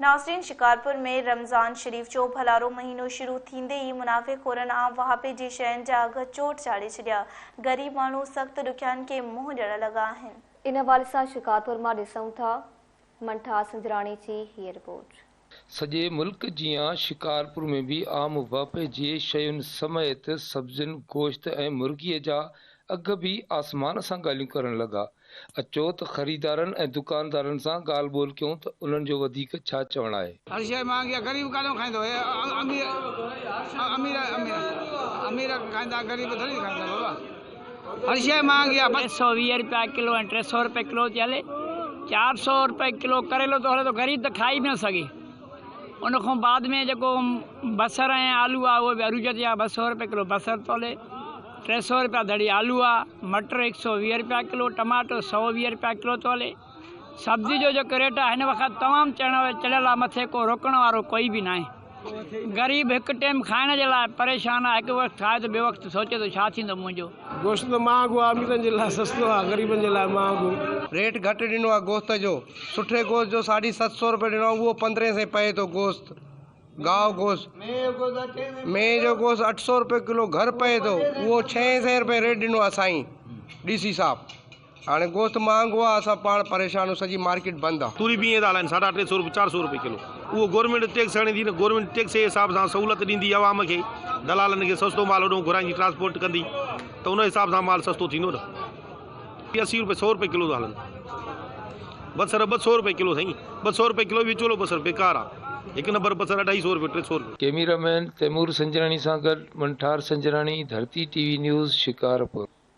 ناظرين شڪارپور ۾ رمضان شريف جو ڀلارو مهينو شروع ٿيندي ئي منافعي خورن عام واهپي جي شين جا اگهه چوٽ چاڙهي ڇڏيا، غريب ماڻهو سخت ڏکيائين کي منهن ڏيڻ لڳا آهن. ان حوالي سان شڪارپور مان ڏسون ٿا منٺار سنجراڻي جي هيء رپورٽ. سڄي ملڪ جيان شڪارپور ۾ به عام واهپي جي شين سميت سبزين، گوشت ۽ مرغي جا اگهه به آسمان سان ڳالهيون ڪرڻ لڳا. اچو ته خريدارن ۽ دڪاندارن سان ڳالهه ٻولهه ڪيون ته انهن جو وڌيڪ ڇا چوڻ آهي. هر شيء مهانگي آهي غريب ڪاڏو کائيندو هي امير امير امير امير کائيندا غريب ٿوري کائيندا بابا هر شيء مهانگي آهي. 320 رپيا ڪلو ۽ 300 رپيا ڪلو ٿي هلي 400 رپيا ڪلو ڪريلو ٿو هلي ته غريب ته کائي به نه سگهي ان کان بعد ۾ جيڪو بصر ۽ آلو آهي اهو به عروج تي آهي 200 رپيا ڪلو بصر ٿو هلي 300 رپيا ڌڙي آلو آ، مٽر 120 رپيا ڪلو، ٽماٽو 120 رپيا ڪلو ٿو هلي. سبزي جو جيڪو ريٽ آ هن وقت تمام چڙهيل آ مٿي ڪو روڪڻ وارو ڪوئي به ناهي. غريب هڪ ٽيم کائڻ جي لاء پريشان آ هڪ وقت کائي ته ٻيو وقت سوچي ٿو ڇا ٿيندو منهنجو. گوشت ته مهانگو آ اميرن جي لاء سستو آ غريبن جي لاء مهانگو. ريٽ گهٽ ڏنو آ گوشت جو سٺي گوشت جو ساڍي ست سو روپيه ڏنو آ اهو پندرهين سئين پئي ٿو گوشت. گاء گوشت، مينهن جو گوشت اٺ سئو روپيه ڪلو گهر پئي ٿو اهو ڇهين سئين روپيه ريٽ ڏنو آهي سائين ڊي سي صاحب هاڻي گوشت مهانگو آهي اسان پاڻ پريشان آهيون سڄي مارڪيٽ بند آهي. توري به ائين ٿا هلائن ساڍا ٽي سئو روپيه چار سئو روپيه ڪلو اهو گورنمينٽ ٽيڪس هڻي ٿي نه گورنمينٽ ٽيڪس جي حساب سان سهولت ڏيندي عوام کي دلالن کي سستو مال هوڏهون گهرائيندي ٽرانسپورٽ ڪندي ته ان حساب سان مال سستو ٿيندو نه 80 روپيه سئو روپيه ڪلو ٿا هلن بصر ٻه سئو روپيه ڪلو سائين ٻه سئو روپيه ڪلو وچولو بصر بيڪار آ هڪ نمبر بصر اڍائي سئو روپيه ٽي سئو روپيه. ڪئميرا مين تيمور سنجراڻي سان گڏ Manthar Sanjrani, Dharti T V news, Shikarpur.